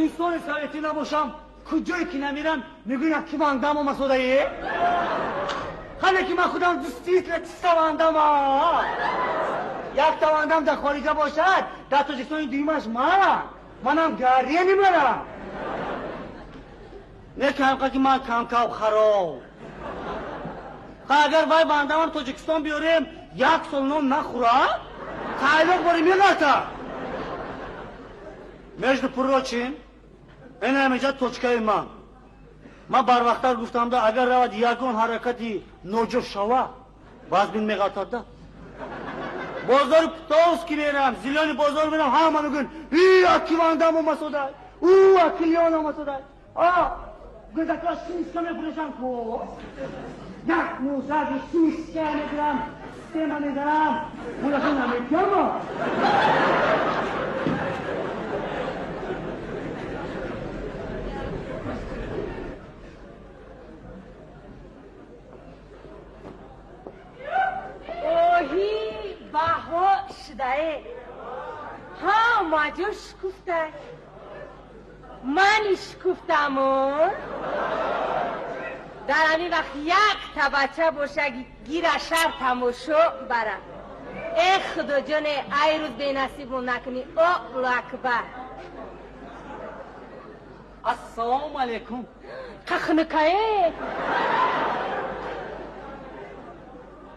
Инсони советӣ набошам, куҷое ки намерам, мегӯянд, ки Вандам омасодае. Ҳале ки ман худам действительно чиста Вандама. Якта Вандам дар хориҷа бошад, дар Тоҷикистони дуюмаш ман. Манам гарени мара. Не камқа ки ман камкав хароб. Агар вай Вандамам Тоҷикистон биёрем, як сол нон нахӯрад, тайлоқ бори меғалта. Между прочим, ин ҳамеҷа точкаи ман. Ман барвақттар гуфтам да, агар равад ягон ҳаракати ноҷо шава, вазбин меғалтад да. Бозори Птовский мерам, Зелёный бозор мерам, ҳама мегӯянд: «И аки Вандам омасодай, ӯ аки Леон омасодай». А гӯдака шишка мефурӯшам ко. Як мусаги шишка мегирам, система мезанам, пулашо наметиҳам. Оҳи, баҳо шудае, ҳама ҷо шукуфта, мани шукуфтамон. Дар ҳамин вақт як табача боша, гира шар тамошо бара. Э, худоҷоне, ай рӯз бенасибмон накунӣ. Аллоҳу акбар! Ассалому алайкум. Қахнукае.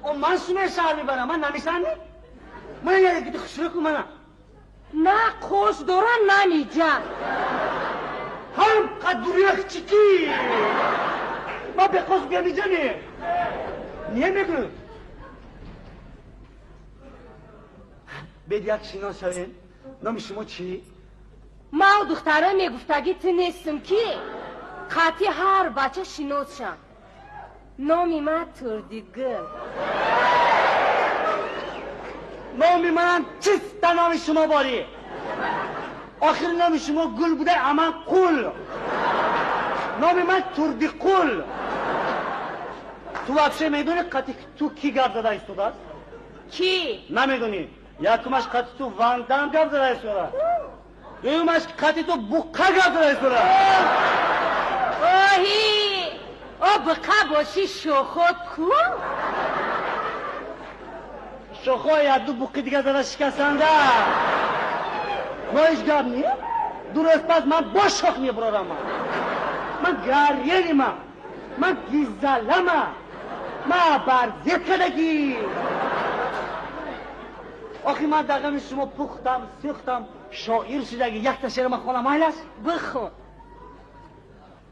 О, ман шуме шаҳр мебарам, ман намешани? Ман яке хушрӯ ку мана. На қош дора, на миҷа. Ҳам қадурях чики. Ман беқош биям иҷа не. Не мегӯ. Бед як шинос шавем. Номи шумо чӣ? Ман духтаро мегуфтагӣ ту нестам, ки қатъи ҳар бача шинос шам. Номи ман Турдигул. Номи манам чиста номи шумо борӣ. Охир номи шумо гул буда, а ман қул. Номи ман Турдиқул. Ту вообще медонӣ, қати ту кӣ гап зада истодааст? Кӣ? Намедонӣ? Якумаш, қати ту Вандам гап зада истодааст. Дуюмаш, қати ту Буққа гап зада истодааст. Оҳи, о, буқа бошӣ, шохот ку? Шохои якду буққи дига зада шикастанда. Но ҳеҷ гап не. 2 рӯз пас ман бо шох мебурорам. Ман гарьенима. Ман гизалама. Ман барзет кардагӣ. Охи ман дар ғами шумо пухтам, сӯхтам, шоир шудагӣ. Якта шеър ман хонам, майлаш? Бихон.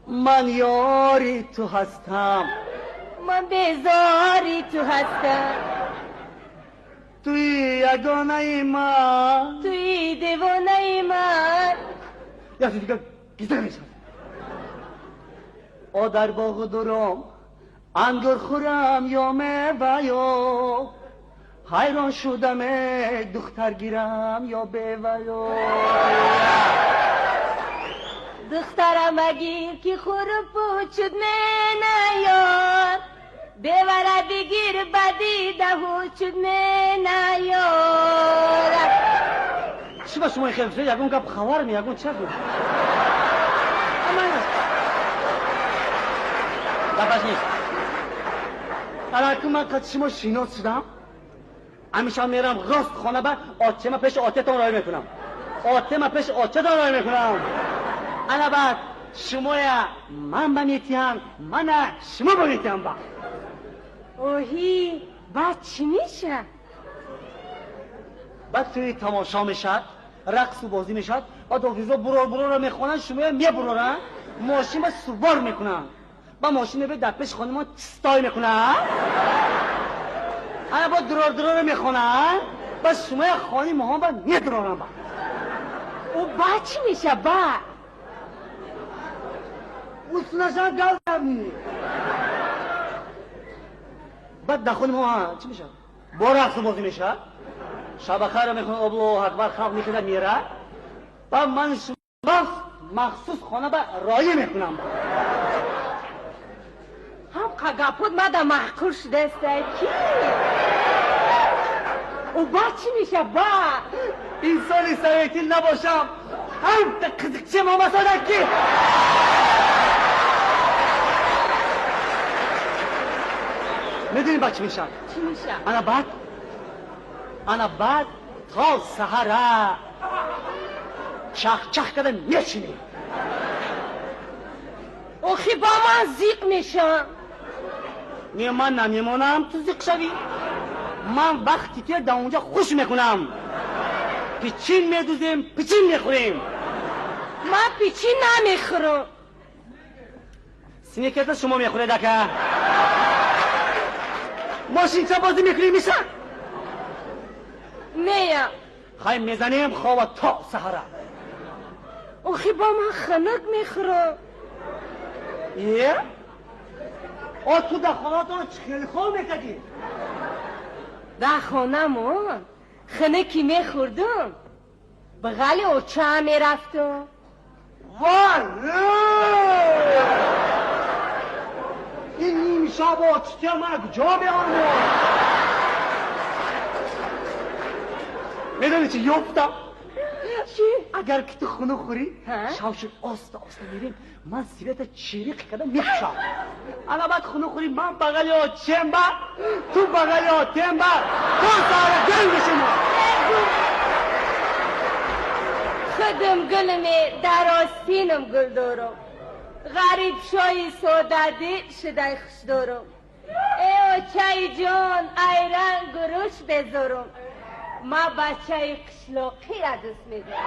Ман ёри ту ҳастам. Ман безори ту ҳастам. Туи ягонаи ман. Туи девонаи ман. Якти дига гизда мешавад. О, дар боғу дуром ангур хӯрам ё меваё, ҳайрон шудаме, духтар гирам ё беваё. Духтарам агир, ки хурпӯчуд менаёд, бевара бигир, ба дидаҳучуд менаёд. Чӣ ба шумо хел ягон гап хабар ми, ягон чи аст? Гапаш нест. Алаку ман қати шумо шинос шудам, ҳамеша мерам рост хона ба отчема, пеши отетон роҳӣ мекунам. Отема пеши отчетон роҳӣ мекунам. Ана баъд шумоя ман ба метиҳам, мана шумо ба метиҳам ба. Оҳи, баъд чӣ меша? Баъд тӯи тамошо мешавад, рақсу бозӣ мешавад, баъд ҳофизо бурор бурорро мехонанд, шумоя мебуроранд, мошин ба сувор мекунанд, ба мошин мебед, дар пеши хонамон чистой мекунанд, ана бо дурор дурорро мехонанд, ба шумоя хони моҳон ба медуроранд ба. О, баъд чӣ меша, баъд? Усунашан гавзами. Баъд дар хони мо чӣ мешавад? Бо рақсу бозӣ мешавад, шабакаро мехонад, Аллоҳу акбар, халқ мехезад, мерад, баъд ман шумо махсус хона ба роя мекунам. Ҳам гапот мада маъқул шудааста ки. О, баъд чӣ меша, баъд? Инсони советӣ набошам. Ҳамта қизиқчам омасадаки. Медонӣ ба чӣ мешавад? Чӣ мешавад? Ана баъд, ана баъд то саҳара чахчах карда мечинем. Охи, ба ман зиқ мешавам. Не, ман намемонам ту зиқ шавӣ. Ман вақти тия дар онҷа хуш мекунам. Пичин медузем, пичин мехӯрем. Ман пичин намехӯрам. Сникерса шумо мехӯред, ака. Мошинча бозӣ мекунем, миша? Нея. Хай, мезанем хова то саҳара. Охи, ба ман хунук мехӯрам. Е? О, ту дар хонатон чӣ хеле хоб мекардӣ? Дар хонамон хунукӣ мехӯрдум, бағали очаам мерафтум. Вай! Ин нимшаб очтия мана куҷо меомад? Медонӣ чӣ ёфтам? Чӣ? Агар ки ту хунук хӯрӣ, Ҳа? шавшуд, оста оста мерем, ман света чириқ карда мепӯшам. Ана баъд хунук хӯрӣ, ман бағали очемба, ту бағали отемба, то саҳара ганг мешем. Худам гулме, дар остинам гул дорам. Ғариб шоҳи содадил шудай хуш дорам. Э, очаи ҷон, айран гуруш безорам. Ма бачаи қишлоқира дӯст медорам.